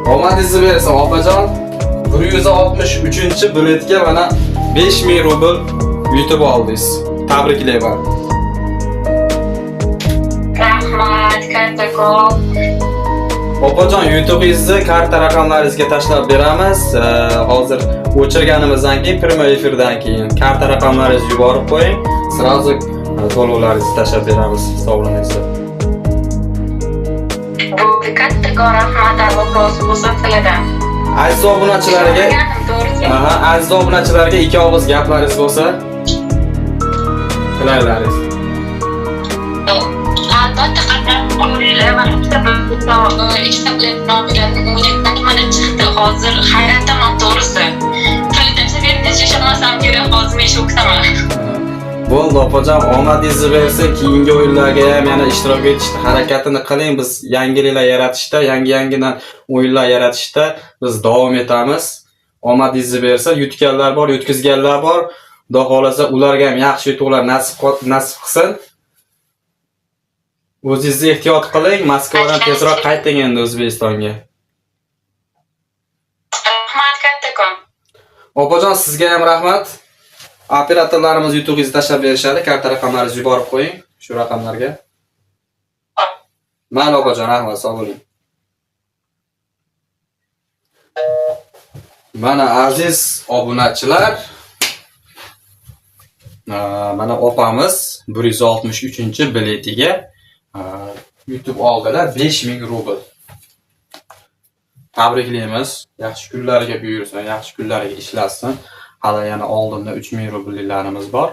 Omadingizni bersin, opajon. 163-biletga mana 5000 rubl yutib oldingiz. Tabriklayman. Rahmat, kattakon. Opajon, yutug'ingizni karta raqamlaringizga tashlab beramiz. Hozir o'chirganimizdan keyin, prямой efirdan keyin karta raqamlaringizni yuborib qo'ying. Сразу to'lovlaringizni tashlab beramiz sovringizni. Bo'ldi, kattakon rahmat, Alloh rozi bo'lsin sizlardan. Aziz obunachilarga, Ishonganim to'g'risi. aha, aziz obunachilarga ikki og'iz gaplaringiz bo'lsa, tilaklaringiz. Albatta qatnashib qo'yinglar. Mana ikkita bilet nomidan mana chiqdi. Hozir hayratdaman to'g'risi. Pulni tashlab berdi, ishonmasam kerak, hozir men shokdaman. Bo'ldi, opajon, omadingizni bersin. Keyingi o'yinlarga ham yana ishtirok etishni harakatini qiling. Biz yangiliklar yaratishda, yangi-yangidan o'yinlar yaratishda biz davom etamiz. Omadingizni bersin. Yutganlar bor, yutqizganlar bor. Xudo xohlasa ularga ham yaxshi yutuqlar nasib qilsin. O'zingizni ehtiyot qiling. Moskvadan tezroq qayting endi O'zbekistonga. Rahmat kattakon. Opajon, sizga ham rahmat. Operatorlarimiz yutug'ingizni tashlab berishadi. Karta raqamlaringizni yuborib qo'ying shu raqamlarga. Mayli opajon, rahmat, sog' bo'ling. Mana aziz obunachilar, mana opamiz 163-biletiga yutib oldilar 5000 rubl. Tabriklaymiz. Yaxshi kunlarga buyursin, yaxshi kunlarga ishlasin. Hali yana oldinda 3000 rublliklarimiz bor.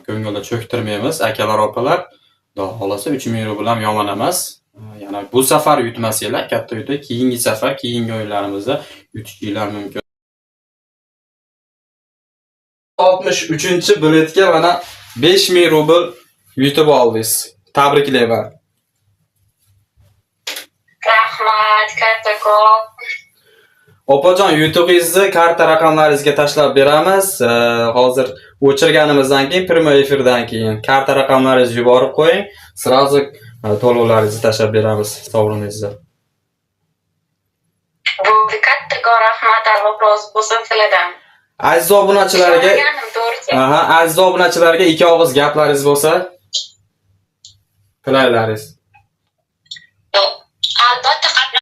Ko'ngilda cho'ktirmaymiz, akalar, opalar. Xudo xohlasa 3000 rubl ham yomon emas. Yana bu safar yutmasanglar, katta yutuq, keyingi safar, keyingi o'yinlarimizda yutishinglar mumkin. 63-biletga mana 5000 rubl yutib oldingiz. Tabriklayman. Rahmat kattakon. Opajon, yutug'ingizni karta raqamlaringizga tashlab beramiz. Hozir o'chirganimizdan keyin, prямой efirdan keyin karta raqamlaringizni yuborib qo'ying. Сразу to'lovlaringizni tashlab beramiz sovringizni. Bo'ldi, kattakon rahmat, Alloh rozi bo'lsin sizlardan. Aziz obunachilarga, Ishonganim to'g'risi. aha, aziz obunachilarga ikki og'iz gaplaringiz bo'lsa, tilaklaringiz. Albatta.